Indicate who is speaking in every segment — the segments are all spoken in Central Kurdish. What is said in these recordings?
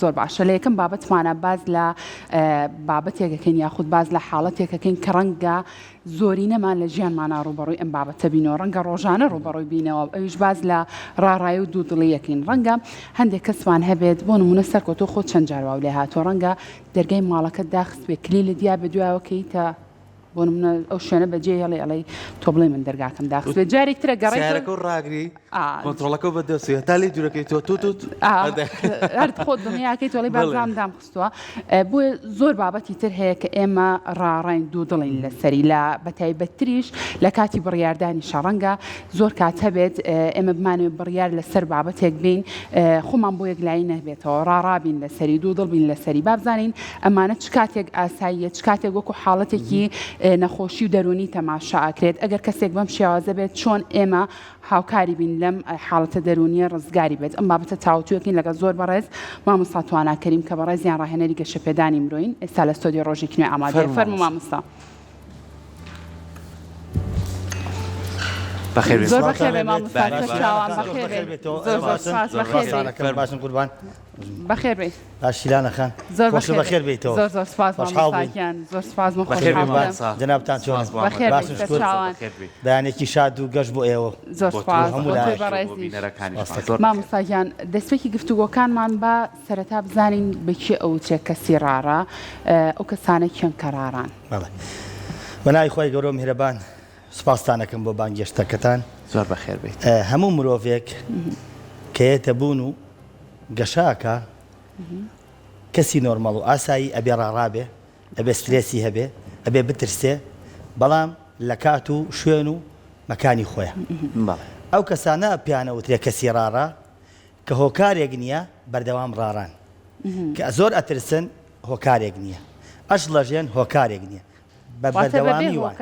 Speaker 1: زۆر باشە لە یەکەم بابەتمانە باس لە بابەتێکەکەین یاخود باس لە حاڵەتێکەکەین کە ڕەنگە زۆرینەمان لە ژیانمانا ڕووبەڕووی ئەم بابەتە بینەوە، ڕەنگە ڕۆژانە ڕووبەڕووی بینەوە، ئەویش باس لە ڕاڕایی و دوودڵییەکەین. ڕەنگە هەندێک کەسمان هەبێت، بۆ نموونە سەرکۆ تۆ خۆت چەند جار واو لێ هاتووە، ڕەنگە دەرگای ماڵەکەت داخستبێ، کلیلت دیابێ دوایەوە کە ییتە بۆ نموونە ئەو شوێنە بەجێ هێڵی ئەڵێی تۆ بڵێی من دەرگاکەم داخستبێ، جارێک ترە گەڕێیتەوە.
Speaker 2: سەیارەکە و ڕاگری. کۆنترۆڵەکە بە دەست تا لێی دوورەکەی تۆ توت توت
Speaker 1: هەر خۆت دڵنیاکەی تۆڵی بازام دام خستووە بۆیە زۆر بابەتی تر هەیە کە ئێمە ڕاڕاین دوودڵین لەسەری لە بەتایبەتتریش لە کاتی بڕیاردانی شەڕەنگە زۆر کات هەبێت ئێمە بمانەوێت بڕیار لەسەر بابەتێک بین خۆمان بۆ یەکلایی نەبێتەوە ڕاڕابین لەسەری دوودڵ بین لەسەری بابزانین ئەمانە چ کاتێک ئاساییە چ کاتێک وەکو حاڵەتێکی نەخۆشی و دەروونی تەماشا ئەکرێت ئەگەر کەسێک بەم شێوازە بێت چۆن ئێمە هاوکاری بین لەم حاڵەتە دەروونیە ڕزگاری بێت ئەم بابەتە تاوتوێکین لەگەڵ زۆر بەڕێز مامۆستا توانا کەریم کە بەڕێزیان ڕاهێنەری گەشەپێدانی مرۆین ئێستا لە ستۆدیۆ ڕۆژێکی نوێ ئامادەیە فەرموو مامۆستا.
Speaker 2: بەخێر
Speaker 1: زۆر بەخێر بێ مامۆستا سەرچاوان بەخێر بێ زۆر زۆر سپاس بەخێر بێ
Speaker 3: باشن قوربان
Speaker 1: بەخێر بێی.
Speaker 3: باش شیلانە خان
Speaker 1: زۆر
Speaker 3: خۆش بەخێر بێیتەوە.
Speaker 1: زۆر زۆر سپاس
Speaker 3: خۆشحاڵ
Speaker 1: مامۆستا
Speaker 3: بووین.
Speaker 1: گیان زۆر سپاس من
Speaker 2: بەخێر بێی
Speaker 1: خۆشحاڵ بووم.
Speaker 2: مامۆستا.
Speaker 3: جەنابتان چۆنن؟
Speaker 1: بەخێر بێی
Speaker 3: باشن شکور.
Speaker 1: سەرچاوان.
Speaker 3: بەیانێکی شاد و گەش بۆ ئێوە و
Speaker 1: زۆر
Speaker 2: بۆ تۆ
Speaker 1: سپاس
Speaker 3: هەموو
Speaker 1: بۆ تۆی
Speaker 3: لایەک.
Speaker 2: بۆ
Speaker 1: بەڕێزیش.
Speaker 2: بینەرەکانیشمان.
Speaker 3: سپاس.
Speaker 2: زۆر بەخێر.
Speaker 1: مامۆستا گیان دەستپێکی گفتوگۆکانمان با سەرەتا بزانین بە کێ ئەوترێ کەسی ڕاڕا ئەو کەسانە کێن کە ڕاڕان؟
Speaker 3: بەڵێ. بە ناوی خوای گەورە و میهرەبان سوپاستان ئەکەم بۆ بانگێشتەکەتان.
Speaker 2: زۆر بەخێر بێیت.
Speaker 3: هەموو مرۆڤێک کە یەتە بوون و گەشە ئەکا کەسی نۆرمەڵ و ئاسایی ئەبێ ڕاڕابێ ئەبێ سترێسی هەبێ ئەبێ بترسێ بەڵام لە کات و شوێن و مەکانی خۆیا ئەو کەسانە پێیان ئەوترێ کەسی ڕاڕا کە هۆکارێک نییە بەردەوام ڕاڕان کە زۆر ئەترسن هۆکارێک نییە ئەشڵەژێن هۆکارێک نییە بە بەردەوامی وان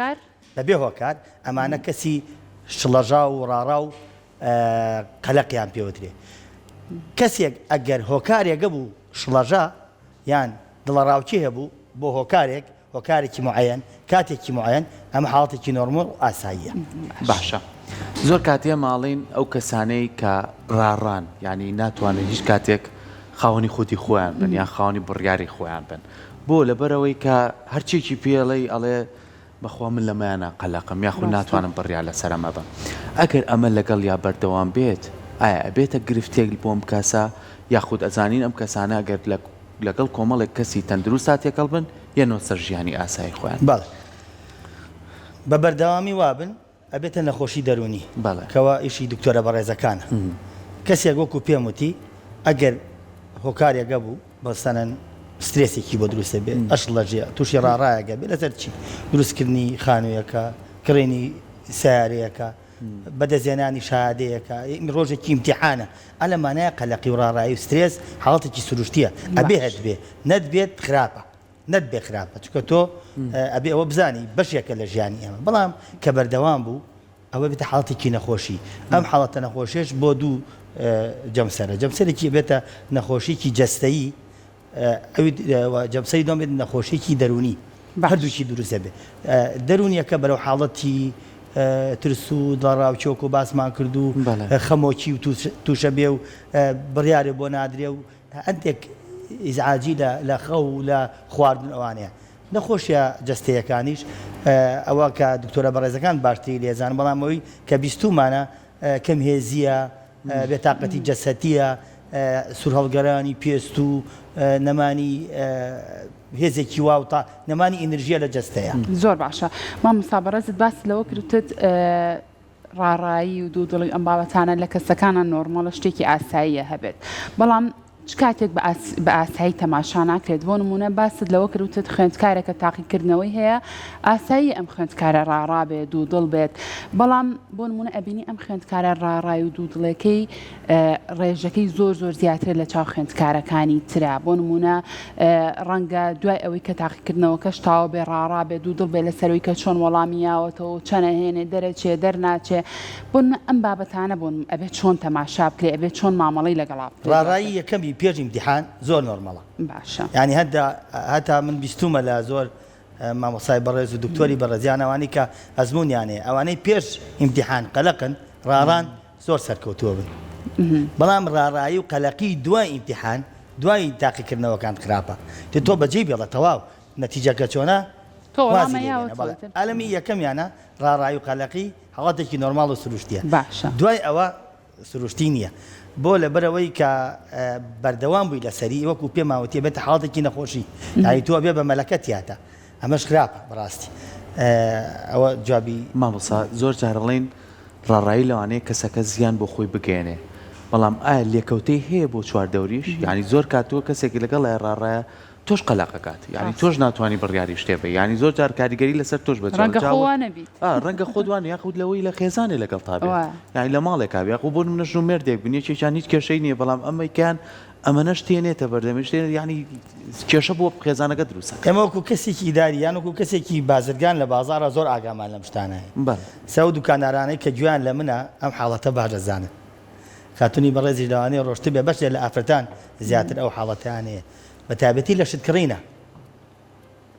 Speaker 3: بەبێ هۆکار ئەمانە کەسی شڵەژاو و ڕاڕا و قەلەقیان پێوترێ. کەسێک ئەگەر هۆکارێک هەبوو شڵەژا یان دڵەڕاوکێ هەبوو بۆ هۆکارێک، هۆکارێکی موعەیەن، کاتێکی موعەیەن، ئەمە حاڵەتێکی نۆرماڵ و ئاساییە.
Speaker 2: باشە زۆر کات ئێمە ئەڵێین ئەو کەسانەی کە ڕاڕان یانی ناتوانن هیچ کاتێک خاوەنی خودی خۆیان بن یان خاوەنی بڕیاری خۆیان بن بۆ لەبەرئەوەی کە هەرچیەکی پێڵێی ئەڵێ بەخوا من لەمەیانا قەلەقم یاخود ناتوانم بڕیار لەسەر ئەمە بەم. ئەگەر ئەمە لەگەڵیا بەردەوام بێت ئایا ئەبێتە گرفتێک بۆ ئەم کەسە یاخود ئەزانین ئەم کەسانە ئەگەر لەگەڵ کۆمەڵێک کەسی تەندروستا تێکەڵ بن یەنەوە سەر ژیانی ئاسایی خۆیان؟
Speaker 3: بەڵێ بە بەردەوامی وابن ئەبێتە نەخۆشی دەروونی
Speaker 2: بەڵێ.
Speaker 3: کەوا ئیشی دکتۆرە بەڕێزەکانە کەسێک وەکو پێم وتی ئەگەر هۆکارێک هەبوو مەسەلەن سترێسێکی بۆ دروست ئەبێ ئەشڵەژێ تووشی ڕاڕایەک ئەبێ لەسەر چی دروستکردنی خانوویەکە کڕینی سەیارەیەکە بەدەستهێنانی شەهادەیەکە ڕۆژێکی ئیمتیحانە ئە لە مانای قەلەقی و ڕاڕایی و سترێس حاڵەتێکی سروشتیە ئەبێ هەتبێ نەتبێت خراپە. نەتبێ خراپە چونکە تۆ ئەبێ ئەوە بزانی بەشێکە لە ژیانی ئێمە بەڵام کە بەردەوام بوو ئەوە بێتە حاڵەتێکی نەخۆشی ئەم حاڵەتە نەخۆشیش بۆ دوو جەمسەرە جەمسەرێکی بێتە نەخۆشیکی جەستەیی ئەوی جەمسەری دوم بێت نەخۆشیکی دەرونی هەردووکی دروست دەبێت دەرونیەکە بەرەو حاڵەتی ترس و دڵەڕاوکێ و باسمان کرد و خەمۆکی و تووشە بێ و بڕیارێ بۆ نادرێ و هەندێک ئیزعاجی لە لە خەو و لە خواردن ئەوانەیە. نەخۆشیە جەستەیەکانیش ئەوە کە دکتۆرە بەڕێزەکان باشتری لێزانن بەڵام ئەوەی کە بیستوومانە کەم هێزیە، بێتاقەتی جەسەتیە، سوورهەڵگەرانی پێست و نەمانی هێزێکی وا و تا نەمانی ئینرژیە لە جەستەیە.
Speaker 1: زۆر باشە مامۆستا بەڕێزت باست لەوە کرد وتت ڕاڕایی و دوودڵی و ئەم بابەتانە لە کەسەکانا نۆرمەڵە شتێکی ئاساییە هەبێت بەڵام چ کاتێک بە ئاسایی تەماشا ناکرێت بۆ نمونە باست لەوە کرد وتت خوێندکارێکە تاقیکردنەوەی هەیە ئاسایی ئەم خوێندکارە ڕاڕا بێت دوودڵ بێت بەڵام بۆ نمونە ئەبینی ئەم خوێندکارە ڕاڕای و دوودڵێکەی ڕێژەکەی زۆر زۆر زیاترە لە چاو خوێندکارەکانی ترا بۆ نمونە ڕەنگە دوای ئەوەی کە تاقیکردنەوەکەش تاوە بێ ڕاڕا بێ دوودڵ بێ لەسەرەوەی کە چۆن وەڵامی یاوەتەوە و چەند ئەهێنێ دەرەچێ دەرناچێ بۆ نمونە ئەم بابەتانە بۆ ئەبێ چۆن تەماشا بکرێ ئەبێ چۆن مامەڵەی لەگەڵا بکرێ
Speaker 3: ڕاڕایی یەکەمی پێش ئیمتیحان زۆر نۆرمەڵە
Speaker 1: باشە
Speaker 3: یانی هەتا هەتا من بیستومە لە زۆر مامۆستای بەڕێز و دکتۆری بەڕێز یان ئەوانەی کە ئەزموونیان هەیە ئەوانەی پێش ئیمتیحان قەلەقن ڕاڕان زۆر سەرکەوتووە بن بەڵام ڕاڕایی و قەلەقی دوای ئیمتیحان دوای تاقیکردنەوەکان خراپە تێ تۆ بەجێی بێڵە تەواو نەتیجەکە چۆنە
Speaker 1: تۆ
Speaker 3: وازی
Speaker 1: وەڵامە
Speaker 3: لێ
Speaker 1: یاوە
Speaker 3: بێنە
Speaker 1: تۆ
Speaker 3: بەڵێ
Speaker 1: تر
Speaker 3: ئەلەمی یەکەمیانە ڕاڕایی و قەلەقی حاڵەتێکی نۆرماڵ و سروشتیە
Speaker 1: باشە.
Speaker 3: دوای ئەوە سروشتی نیە بۆ لەبەرئەوەی کە بەردەوام بووی لەسەری وەکو پێمان وتی ئەبێتە حاڵەتێکی نەخۆشی یانی تۆ ئەبێ بە مەلەکە تیاتا ئەمەش خراپە بەڕاستی ئەوە جوابی.
Speaker 2: مامۆستا زۆر جار ئەڵێن ڕاڕایی لەوانەیە کەسەکە زیان بۆ خۆی بگەیەنێ بەڵام ئایا لێکەوتەی هەیە بۆ چواردەوریش یانی زۆر کات تۆ کەسێکی لەگەڵایە ڕاڕایە تۆش قەلەقەکات یانی تۆش ناتوانی بڕیاری شتێ بەی یانی زۆر جار کاریگەری لەسەر تۆش بەجێ
Speaker 1: ڕەنگە خۆ وا نەبیت.
Speaker 2: ئا ڕەنگە خۆت وا نەبی یاخود لەوەی لە خێزانێ لەگەڵتا بێت یانی لە ماڵێکا بێ یاخود بۆ نمونە ژن و مێردێک بن یەکێکیان هیچ کێشەی نییە بەڵام ئەمەکەیان ئەمەنەش تێنێتە بەردەمی شتێ یانی کێشە بۆ خێزانەکە دروست ئەکات.
Speaker 3: ئێمە وەکو کەسێکی ئیداری یان وەکو کەسێکی بازرگان لە بازاڕا زۆر ئاگامان لەم شتانە هەیە.
Speaker 2: بەڵێ.
Speaker 3: سە ئەو دوکاندارانەی کە گوێیان لە منە ئەم حاڵەتە باش دەزانن. خاتوونی بەڕێزیش لەوانەیە ڕۆشتبێ بەشێ لە ئافرەتان زیاتر ئەو حاڵەتەیان هەیە. بە تایبەتی لە شت کڕینە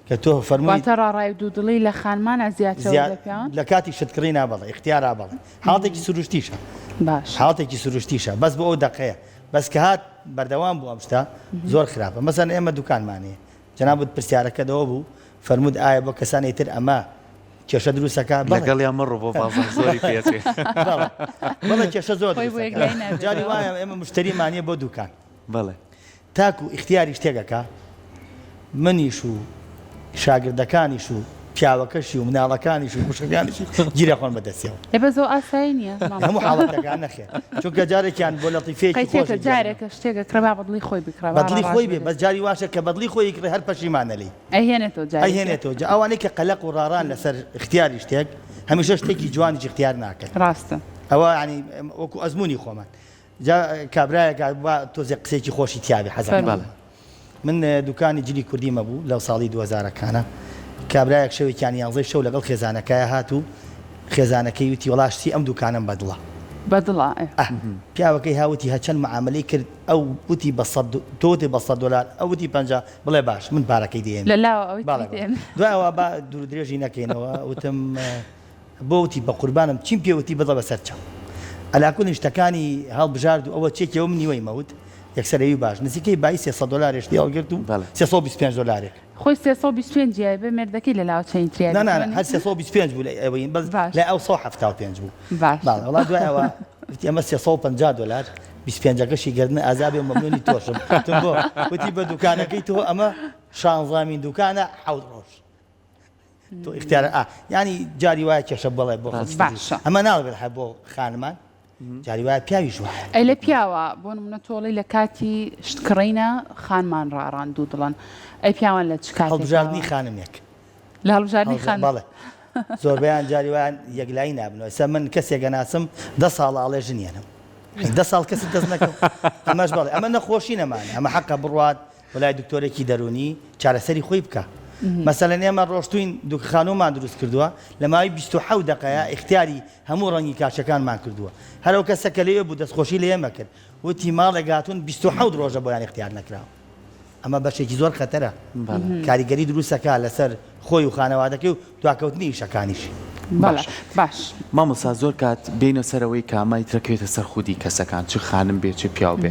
Speaker 3: کە تۆ فەرمووی.
Speaker 1: واتە ڕاڕای و دوودڵی لە خانمانا زیاترە وەک لە پیاوان؟
Speaker 3: لە کاتی شت کڕینا بەڵێ، ئیختیارا بەڵێ. حاڵەتێکی سروشتیشە.
Speaker 1: باشە.
Speaker 3: حاڵەتێکی سروشتیشە بەس بۆ ئەو دەقەیە. بەس کە هات بەردەوام بوو ئەم شتە زۆر خراپە. مەسەلەن ئێمە دوکانمان هەیە. جەنابت پرسیارەکەت ئەوە بوو فەرمووت ئایا بۆ کەسانی تر ئەمە کێشە دروست ئەکا؟ بەڵێ.
Speaker 2: لەگەڵیان مەڕۆ بۆ بازاڕ زۆری پێ ئەچێ.
Speaker 3: بەڵێ. بەڵێ کێشە زۆر
Speaker 1: خۆی
Speaker 3: دروست
Speaker 1: بۆ
Speaker 3: ئەکا.
Speaker 1: یەکلایی نابێتەوە.
Speaker 3: جاری وایە ئێمە مشتەریمان نییە بۆ دوکان.
Speaker 2: بەڵێ.
Speaker 3: تاکو ئیختیاری شتێک ئەکا منیش و شاگردەکانیش و پیاوەکەشی و مناڵەکانیش و خوشکەکانیشی گیر ئەخۆن بە دەستیەوە.
Speaker 1: ئێ بەس ئەوە ئاسایی نییە مامۆستا؟
Speaker 3: هەموو حاڵەتەکان نەخێر چونکە جارێکیان بۆ لەتیفەیەکی خۆش
Speaker 1: قەیچێکە
Speaker 3: ئەگێڕمەوە.
Speaker 1: جارێکە شتێک ئەکڕێ با بە دڵی خۆی بکڕێ
Speaker 3: بە
Speaker 1: با
Speaker 3: دڵی
Speaker 1: ڕاڕاش
Speaker 3: خۆی بێ
Speaker 1: بێ
Speaker 3: بەس جاری واشە کە بە دڵی خۆی ئەیکڕێ هەر پەشیمانە لێی.
Speaker 1: ئەیهێنێتەوە جارێکی.
Speaker 3: ئەیهێنێتەوە جا ئەوانەی کە قەلەق و ڕاڕان لەسەر ئیختیاری شتێک هەمیشە شتێکی جوانیش ئیختیار ناکەن.
Speaker 1: ڕاستە.
Speaker 3: ئەوە یانی وەکو ئەزموونی خۆمان. جا کابرایەک هات با تۆزێک قسەیەکی خۆشی تیابێ حەزەکەم.
Speaker 2: بەڵێ.
Speaker 3: من دوکانی جلی کوردیم هەبوو لەو ساڵی دووهەزارەکانە کابرایەک شەوێکیان یانزەی شەو لەگەڵ خێزانەکەیا هات و خێزانەکەی وتی وەڵا شتی ئەم دوکانەم بەدڵە.
Speaker 1: بەدڵە ئێ.
Speaker 3: ئه پیاوەکەی ها وتی هەچەند معامەلەی کرد ئەو وتی بە سەد تۆ وتت بە سەد دۆلار ئەو وتی 50 بڵێ باش من پارەکەی دێنم.
Speaker 1: لە لاوە ئەوی
Speaker 3: بەڵێ
Speaker 1: تری
Speaker 3: بەڵێ.
Speaker 1: دێنم.
Speaker 3: دوای ئەوە با دوورودرێژی نەکەینەوە وتم. بۆ وتی بەقوربانم چیم پێ وتی بڵێ بەسەر چاو. عەلاکولین شتەکانی هەڵبژارد و ئەوە چێکی ئەو من نیوەی مەوت یەکسەر ئەوی باش نزیکەی بایی 300 دۆلارێ شتی هەڵگرت و 325 دۆلارێک.
Speaker 1: خۆی 325 یای بێ مێردەکەی لە لاوە چەنی تریای
Speaker 3: نا نا نا هەر 325 بوو لای ئەوین بەس لای ئەو 175 بوو.
Speaker 1: باشە.
Speaker 3: بەڵێ وەڵا دوای ئەوە وتی ئەمە 350 دۆلار 25 ەکەشی گەردنە ئازا بێ و مەمنونی تۆشم. وتم بۆ؟ وتی بە دوکانەکەی تۆ ئەمە شانزامین دوکانە حەوت ڕۆژ. تۆ ئیختیارە ئا یانی جاری وایە کێشە بڵێ بۆ خەڵکی
Speaker 1: باشە.
Speaker 3: ئەمە ناڵێ هەر بۆ خانمان جاری وایە پیاویش وایە.
Speaker 1: ئەی لە پیاوە بۆ نمونە تۆڵی لە کاتی شت کڕینە خانمان ڕاڕان دوو دڵن ئەی پیاوان لە چ کاتێکەوە؟
Speaker 3: هەڵبژاردنی خانمێک.
Speaker 1: لە هەڵبژاردنی خانم.
Speaker 3: بەڵێ زۆربەیان جاری وایان یەکلایی نابنەوە ئێستا من کەسێک ئەناسم دە ساڵە ئەڵێ ژن یەنم دە ساڵ کەست دەست نەکەوت ئەمەش بەڵێ ئەمە نەخۆشی نەمانە ئەمە حەقە بڕوات بۆ لای دکتۆرێکی دەروونی چارەسەری خۆی بکا. مەسەلەن ئێمە ڕۆشتووین دوک خانوومان دروست کردووە لە ماوەی 27 دەقەیا ئیختیاری هەموو ڕەنگی کاشەکانمان کردووە. هەر ئەو کەسە کە لەوێ بوو دەستخۆشی لە ئێمە کرد وتی ماڵێک هاتوون 27 ڕۆژە بۆیان ئیختیار نەکراوە. ئەمە بەشێکی زۆر خەتەرە کاریگەری دروست ئەکا لەسەر خۆی و خانەوادەکەی و دواکەوتنی ئیشەکانیشی.
Speaker 1: بەڵێ باش.
Speaker 2: مامۆستا زۆر کات بێینە سەر ئەوەی کە ئەمە ئیتر ئەکەوێتە سەر خودی کەسەکان چ خانم بێ چ پیاو بێ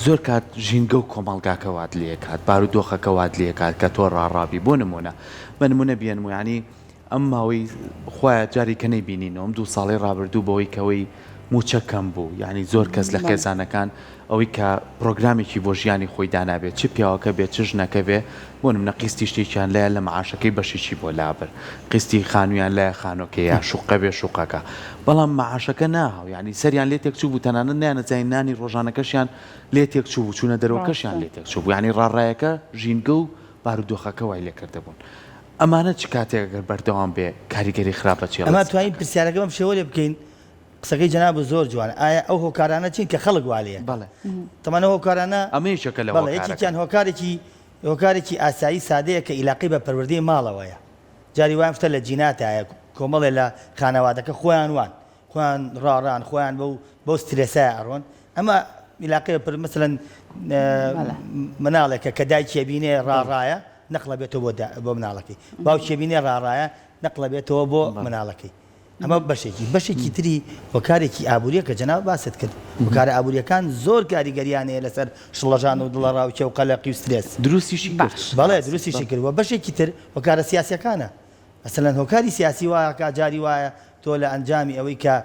Speaker 2: زۆر کات ژینگە و کۆمەڵگاکە وات لێکات بارودۆخەکە وات لێکات کە تۆ ڕاڕابی بۆ نمونە بە نمونە بێنم و یانی ئەم ماوەی خوایە جاری کە نەیبینینەوە ئەم دوو ساڵەی ڕابردوو بەوەی کەوەی مووچە کەم بوو یانی زۆر کەس لە خێزانەکان ئەوەی کە پڕۆگرامێکی بۆ ژیانی خۆی دانابێت چ پیاوەکە بێت چ ژنەکە بێ بۆ نمونە قیستی شتێکیان لایە لە معاشەکەی بەشێکی بۆ لابرد قیستی خانوویان لایە خانووەکەی یا شوقە بێ شوقەکە بەڵام معاشەکە ناهاو یانی سەریان لێ تێک چوو بوو تەنانەت نەیانەزانی نانی ڕۆژانەکەشیان لێ تێک چوو بوو چوونە دەرەوەکەشیان
Speaker 1: ڕاستە.
Speaker 2: لێ تێک چوو بوو یانی ڕاڕایەکە ژینگە و بارودۆخەکە وای لێ کردبوون ئەمانە چ کاتێک ئەگەر بەردەوام بێ کاریگەری خراپ بە
Speaker 3: ئەما
Speaker 2: چێڵێ
Speaker 3: توانین
Speaker 2: ئەکات؟
Speaker 3: پرسیارەکە بەم شێوە لێ بکەین قسەکەی جەنابت زۆر جوانە ئایا ئەو هۆکارانە چین کە خەڵک وا لێ
Speaker 2: بەڵێ.
Speaker 3: تەمان ئەو هۆکارانە
Speaker 2: ئەمە یەکێکە لە
Speaker 3: بەڵێ
Speaker 2: هۆکارەکان.
Speaker 3: یەکێکیان هۆکارێکی هۆکارێکی ئاسایی سادەیە کە ئیلاقەی بە پەروەردەی ماڵەوەیە جاری وایە ئەم شتە لە جیناتایە کۆمەڵێ لە خانەوادەکە خۆیان وان خۆیان ڕاڕان خۆیان بەو بەو سترێسایە ئەڕۆن ئەمە ئیلاقەی بە پەر مەسەلەن مناڵێکە کە دایکی ئەبینێ ڕاڕایە نەقڵە بێتەوە بۆ بۆ مناڵەکەی باوکی ئەبینێ ڕاڕایە نەقڵە بێتەوە بۆ مناڵەکەی. ئەمە بەشێکی بەشێکی تری هۆکارێکی ئابووریە کە جەناب باست کرد هۆکارە ئابووریەکان زۆر کاریگەریان هەیە لەسەر شڵەژان و دڵەڕاوکێ و قەلەقی و سترێس.
Speaker 2: دروستیشی کرد.
Speaker 1: باش.
Speaker 3: بەڵێ دروستیشی کرد و بەشێکی تر هۆکارە سیاسیەکانە مەسەلەن هۆکاری سیاسی وایە کە جاری وایە تۆ لە ئەنجامی ئەوەی کە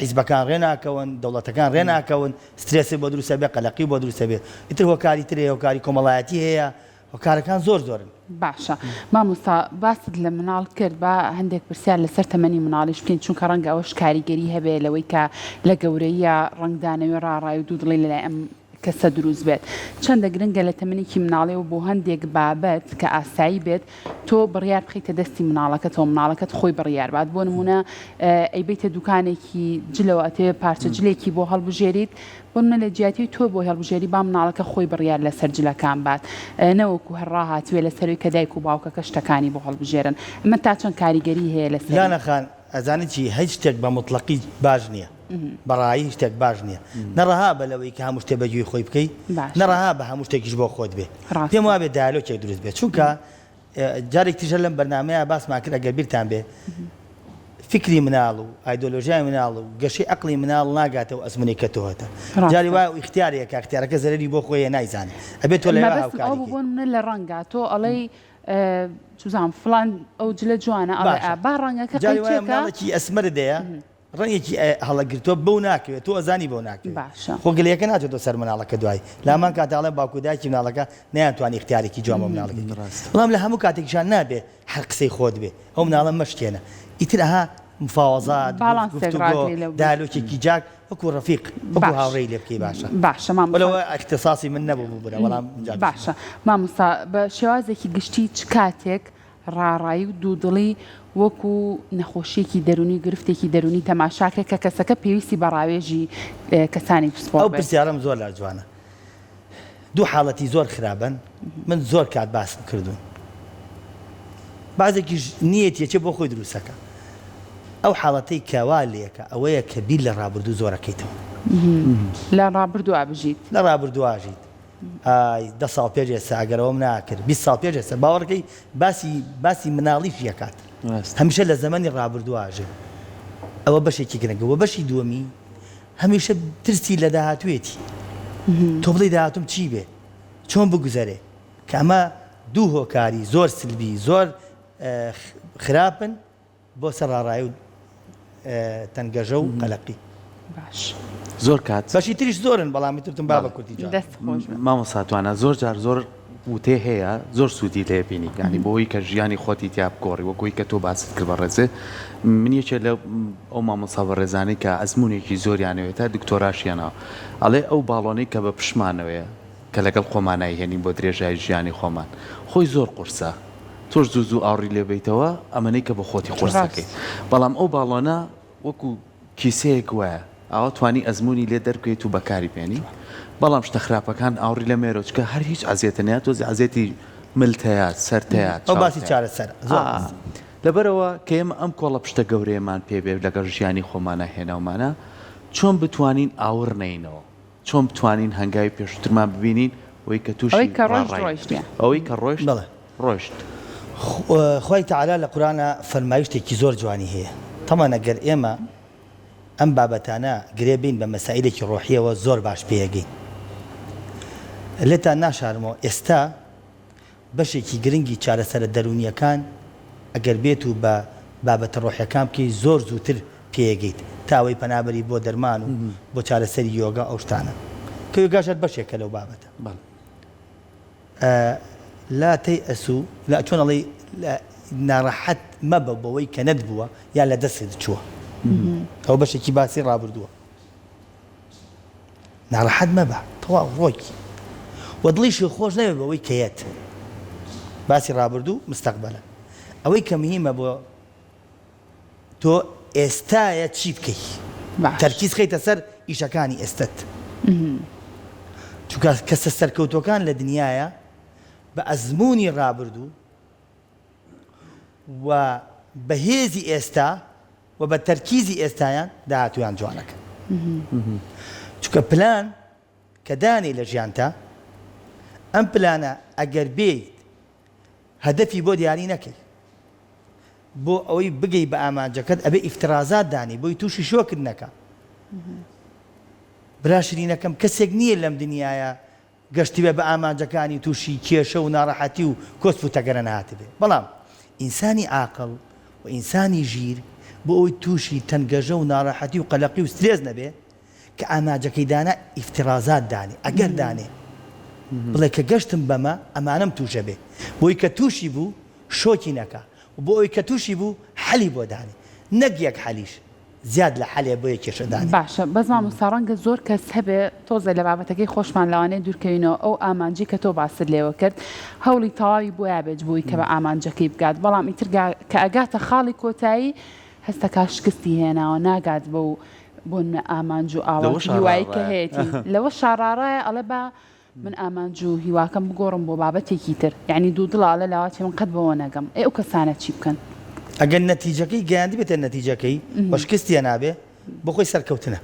Speaker 3: حیزبەکان ڕێ ناکەون دەوڵەتەکان ڕێ ناکەون سترێست بۆ دروستە بێ قەلەقی بۆ دروستە بێ ئیتر هۆکاری تر هەیە هۆکاری کۆمەڵایەتی هەیە هۆکارەکان زۆر زۆرن.
Speaker 1: باشە مامۆستا باست لە مناڵ کرد با هەندێک پرسیار لەسەر تەمەنی مناڵیش بکەین چونکە ڕەنگە ئەوەش کاریگەری هەبێ لەوەی کە لە گەورەییا ڕەنگدانەوەی ڕاڕای و دوودڵی لەلای ئەم کەسە دروست بێت چەندە گرنگە لە تەمەنێکی مناڵیەوە بۆ هەندێک بابەت کە ئاسایی بێت تۆ بڕیار بخەیتە دەستی مناڵەکەتەوە مناڵەکەت خۆی بڕیار بات بۆ نمونە ئەیبەیتە دوکانێکی جلەوە ئەتەوێ پارچە جلێکی بۆ هەڵبژێریت بۆ نمونە لە جیاتی تۆ بۆی هەڵبژێری با مناڵەکە خۆی بڕیار لەسەر جلەکان بات نەوەکو هەر ڕاهاتبێ لەسەروی کە دایک و باوکەکە شتەکانی بۆ هەڵبژێرن ئەمە تا چەند کاریگەری هەیە لەسەری؟
Speaker 3: لانە خان ئەزانی چی هیچ شتێک بە موتڵەقی باش نیە بە ڕایی هیچ شتێک باش نیە نە ڕەها بە لەوەی کە هەموو شتێ بە گوێی خۆی بکەی نە ڕەها بە هەموو شتێکیش بۆ خۆت بێ پێم وابێ دایالۆکێک دروست بێ چونکە جارێک تریش هەر لەم بەرنامەیە باسمان کرد ئەگەر بیرتان بێ فکری مناڵ و ئایدۆلۆژیای مناڵ و گەشەی ئەقڵی مناڵ ناگاتەوە ئەزمونێک کە تۆ هەتە جاری وایە و ئیختیارێکە ئیختیارەکە زەرەری بۆ خۆیە نایزانێ ئەبێت تۆ لەوێ
Speaker 1: مەبەستم ئەوە
Speaker 3: هاوکاری
Speaker 1: بوو
Speaker 3: کەی.
Speaker 1: بۆ نمونە لە ڕەنگا تۆ ئەڵێی چوزانم فڵان ئەو جلە جوانە ئەڵێ
Speaker 3: باشە
Speaker 1: ئا با ڕەنگەکە
Speaker 3: جاری وایە
Speaker 1: قەیچێکە
Speaker 3: مناڵێکی ئەسمەرت هەیە ڕەنگێکی هەڵەگرتووە بەو ناکەوێت تۆ ئەزانی بەو ناکەوێت
Speaker 1: باشە.
Speaker 3: خۆ گلەیەکە ناچێتەوە سەر مناڵەکە دوای لامان کاتە ئەڵێن باوک و دایکی مناڵەکە نەیانتوانی ئیختیارێکی جوان بۆ مناڵەکەی کەن بەڵام لە هەموو کاتێکیشا نابێ هەر قسەی خۆت بێ ئەو مناڵە مەشکێنە ئیتر ئەها مفاوەزات
Speaker 1: باڵانسێک
Speaker 3: گفتوگۆ
Speaker 1: ڕاگری لەو
Speaker 3: دایالۆکێکی جاک وەکو ڕەفیق وەکو
Speaker 1: باش
Speaker 3: هاوڕێی لێ بکەی باشە
Speaker 1: باشە مامۆستا
Speaker 3: وەلەوە ئیختیساسی من نەبوو ببورە بەڵام جا
Speaker 1: باشە مامۆستا بە شێوازێکی گشتی چ کاتێک ڕاڕایی و دوودڵی وەکو نەخۆشییەکی دەروونی و گرفتێکی دەروونی تەماشاکرێت کە کەسەکە پێویستی بە ڕاوێژی کەسانی پسپۆڕ
Speaker 3: ئەو
Speaker 1: بێت.
Speaker 3: پرسیارەم زۆر لا جوانە. دوو حاڵەتی زۆر خراپن من زۆر کات باسم کردوون. بەعزێکیش نیەتی ئەچێ بۆ خۆی دروستەکا. ئەو حاڵەتەی کە وا لێکە ئەوەیە کە بیر لە ڕابردوو زۆر ئەکەیتەوە.
Speaker 1: لە ڕابردووا بژیت.
Speaker 3: لە ڕابردووا ژیت. ئای دە ساڵ پێش ئێستا ئەگەر ئەوەم ناکرد 20 ساڵ پێش ئێستا باوەڕکەی باسی باسی مناڵیش یەکات هەمیشە لە زەمەنی ڕابردوو ئاژێ ئەوە بەشێکی گرنگە وە بەشی دووەمی هەمیشە ترسی لە داهاتوێتی تۆ بڵێ داهاتوم چی بێ چۆن بگوزەرێ کە ئەمە دوو هۆکاری زۆر سلبی زۆر خراپن بۆ سەر ڕاڕایی و تەنگەژە و قەلەقی.
Speaker 1: باش.
Speaker 2: زۆر کات.
Speaker 3: بەشی تریش زۆرن بەڵام ئیتر وتم با بە کورتی جواب.
Speaker 1: دەست خۆش بێ.
Speaker 2: مامۆستا توانا زۆر جار زۆر وتەی هەیە زۆر سوودی لێ بینی یانی بۆ ئەوەی کە ژیانی خۆتی تیا بگۆڕی وەک ئەوەی کە تۆ باست کرد بەڕێزێ من یەکێ لە ئەو مامۆستا بەڕێزانەی کە ئەزموونێکی زۆریان هەیە تا دکتۆراشیانەوە ئەڵێ ئەو باڵۆنەی کە بە پشتمانەوەیە کە لەگەڵ خۆمانا ئەیهێنین بۆ درێژایی ژیانی خۆمان خۆی زۆر قورسە تۆش زوو زوو ئاوڕی لێ بەیتەوە ئەمەنەی کە بۆ خۆتی قورس دەکەی بەڵام ئەو باڵۆنە وەکو کیسەیەک وایە ئاوا توانی ئەزموونی لێ دەربکەیت و بەکاری بێنی بەڵام شتە خراپەکان ئاوڕی لێ مەیەرەوە چونکە هەر هیچ عەزیەتە نیە تۆزی عەزیەتی ملت هەیە سەرت هەیە
Speaker 3: ئەو
Speaker 2: چاوت
Speaker 3: باسی
Speaker 2: هەیە
Speaker 3: چارەسەرە زۆر
Speaker 2: ئا
Speaker 3: ڕاستە.
Speaker 2: لەبەرئەوە کە ئێمە ئەم کۆڵە پشتە گەورەیەمان پێ بێ لەگەڵ ژیانی خۆمانا هێناومانە چۆن بتوانین ئاوڕ نەینەوە چۆن بتوانین هەنگاوی پێشووترمان ببینین ئەوەی کە
Speaker 1: ئەوەی
Speaker 2: تووشی
Speaker 1: کە ڕۆیشت
Speaker 2: ڕاڕایی
Speaker 1: ڕۆیشت
Speaker 2: نەبین ئەوەی کە ڕۆیشت
Speaker 3: بەڵێ.
Speaker 2: ڕۆیشت.
Speaker 3: خوای تەعالا لە قورئانا فەرمایشتێکی زۆر جوانی هەیە تەبعەن ئەگەر ئێمە ئەم بابەتانە گرێ بەین بە مەسائیلێکی ڕۆحیەوە زۆر باش پێیەگەین لێتان ناشارمەوە ئێستا بەشێکی گرنگی چارەسەرە دەروونییەکان ئەگەر بێت و بە بابەتە ڕۆحیەکان بکەی زۆر زووتر پێیەگەیت تا ئەوەی پەنا بەری بۆ دەرمان و بۆ چارەسەری یۆگا ئەو شتانە کە یۆگاش هەر بەشێکە لەو بابەتە. لا تیأسوا لا چۆن ئەڵێی ناڕەحەت مەبە بەوەی کە نەتبووە یان لە دەستت چووە ئەوە بەشێکی باسی ڕابردووە. ناڕەحەت مەبە تەواو ڕۆی وە دڵیشی خۆش نەبێ بەوەی کە یەت باسی ڕابردوو مستەقبەلە ئەوەی کە مهیمە بۆ تۆ ئێستایە چی بکەی
Speaker 1: باش.
Speaker 3: تەرکیز خەیتە سەر ئیشەکانی ئێستەت چونکە کەسە سەرکەوتوەکان لە دنیایە بە ئەزموونی ڕابردوو و بە هێزی ئێستا و بە تەرکیزی ئێستایان داهاتوویان جوان ئەکەن. چونکە پلان کە دانێی لە ژیانتا ئەم پلانە ئەگەر بێیت هەدەفی بۆ دیاری نەکەی. بۆ ئەوەی بگەی بە ئامانجەکەت ئەبێ ئیفترازات دانی بۆی تووشی شۆکت نەکا. برا شرینەکەم کەسێک نییە لەم دنیایە گەشتبێ بە ئامانجەکانی تووشی کێشە و ناڕەحەتی و کۆسپ و تەگەرە نەهاتبێ بەڵام ئینسانی عاقڵ و ئینسانی ژیر بۆ ئەوەی تووشی تەنگەژە و ناڕەحەتی و قەلەقی و سترێس نەبێ کە ئاماجەکەی دانا ئیفترازات دانێ ئەگەر دانێ بڵێ کە گەشتم بەمە ئەمانەم تووشە بێ بۆی کە تووشی بوو شۆکی نەکا و بۆ ئەوی کە تووشی بوو حەلی بۆ دانێ نەک یەک حەلیش زیاد لە حەلێ بۆیە کێشە دانێ.
Speaker 1: باشە بەس مامۆستا ڕەنگە زۆر کەس هەبێ تۆزێ لە بابەتەکەی خۆشمان لەوانەیە دوورکەوینەوە ئەو ئامانجەی کە تۆ باست لێوە کرد هەوڵی تەواوی بۆیا بێت بۆی کە بە ئامانجەکەی بگات بەڵام ئیتر کە ئەگاتە خاڵی کۆتایی هەستەکا شکستی هێناوە ناگات بەو بۆ ئامانج و ئاوات و هیوایی کە هەیەتی لەوە شاڕاڕایە ئەڵێ با من ئامانج و هیواکەم بگۆڕم بۆ بابەتێکی تر یانی دوودڵە ئەڵێ لاواچێ من قەت بەوە نەگەم ئەی ئەو کەسانە چی بکەن؟
Speaker 3: ئەگەر نەتیجەکەی گەیاندبێتە نەتیجەکەی و شکستی هێنابێ بۆ خۆی سەرکەوتنە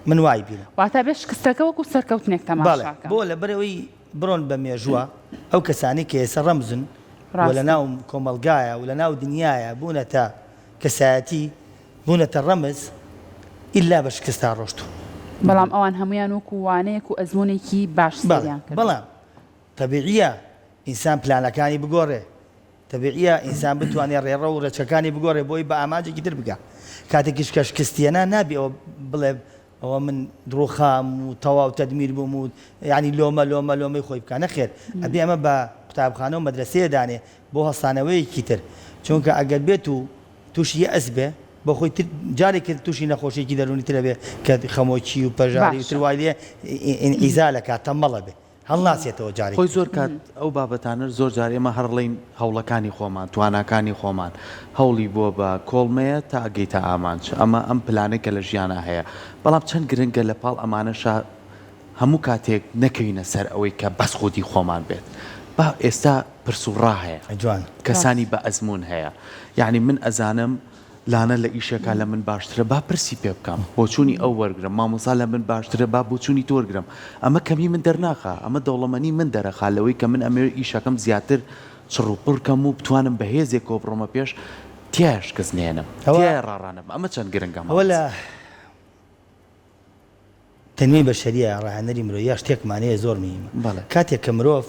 Speaker 3: من وای بینم.
Speaker 1: واتە ئەبێ شکستەکە وەکو سەرکەوتنێک
Speaker 3: بەڵێ
Speaker 1: تەماشا کەم.
Speaker 3: بۆ لەبەرئەوەی بڕۆن بە مێژووە ئەو کەسانەی کە ئێستا ڕەمزن و
Speaker 1: ڕاستە.
Speaker 3: لەناو کۆمەڵگایە و لەناو دنیایە بوونەتە کەسایەتی بوونەتە ڕەمز ئیلا بە شکستا ڕۆشتوون.
Speaker 1: بەڵام ئەوان هەموویان وەکو وانەیەک و ئەزموونێکی باش
Speaker 3: بەڵێ
Speaker 1: سەیریان کردوون.
Speaker 3: بەڵام تەبیعیە ئینسان پلانەکانی بگۆڕێ، تەبیعیە ئینسان بتوانێ ڕێڕەو و ڕێچکەکانی بگۆڕێ بۆی بە ئامانجێکی تر بگا. کاتێکیش کە شکستی هێنا نابێ ئەوە بڵێ ئەوە من ڕووخام و تەواو تەدمیر بووم و یانی لۆمە لۆمە لۆمەی خۆی بکا نەخێر ئەبێ ئەمە بە قوتابخانە و مەدرەسەیە دانێ بۆ هەستانەوەیەکی تر چونکە ئەگەر بێت و تووشی یەئس بێ بۆ خۆی تر جارێک تر تووشی نەخۆشیەکی دەروونی تر ئەبێ کە خەمۆکی و پەژارەی و تر
Speaker 1: باشە.
Speaker 3: وای لێ ئینعیزال ئەکا تەمەڵ ئەبێ هەڵناسێتەوە جارێکی
Speaker 2: خۆی
Speaker 3: تر.
Speaker 2: زۆر کات ئەو بابەتانە زۆر جار ئێمە هەر ڵێین هەوڵەکانی خۆمان تواناکانی خۆمان هەوڵی بۆ بە کۆڵمەیە تا ئەگەیتە ئامانج ئەمە ئەم پلانەی کە لە ژیانا هەیە بەڵام چەند گرنگە لە پاڵ ئەمانەشا هەموو کاتێک نەکەوینە سەر ئەوەی کە بەس خودی خۆمان بێت با ئێستا پرس و ڕا هەیە
Speaker 3: جوان.
Speaker 2: کەسانی بە ئەزموون هەیە یەعنی من ئەزانم لانە لە ئیشێکا لە من باشترە با پرسی پێ بکەم بۆچوونی ئەو وەرگرم مامۆستا لە من باشترە با بۆچوونی تۆ وەرگرم ئەمە کەمی من دەرناخا ئەمە دەوڵەمەنی من دەرەخا لەوەی کە من ئەمەوێ ئیشەکەم زیاتر چڕ و پڕ کەم و بتوانم بە هێزێکەوە بڕۆمە پێش تیایا شکست نەهێنم
Speaker 3: ئەوە
Speaker 2: تیایا ڕاڕا نەبم ئەمە چەند گرنگە
Speaker 3: ئەوە لە
Speaker 2: مامۆستا.
Speaker 3: تەنمیەی بەشەریە یا ڕاهێنەری مرۆییە شتێکمان هەیە زۆر مهیمە
Speaker 2: بەڵێ.
Speaker 3: کاتێک کە مرۆڤ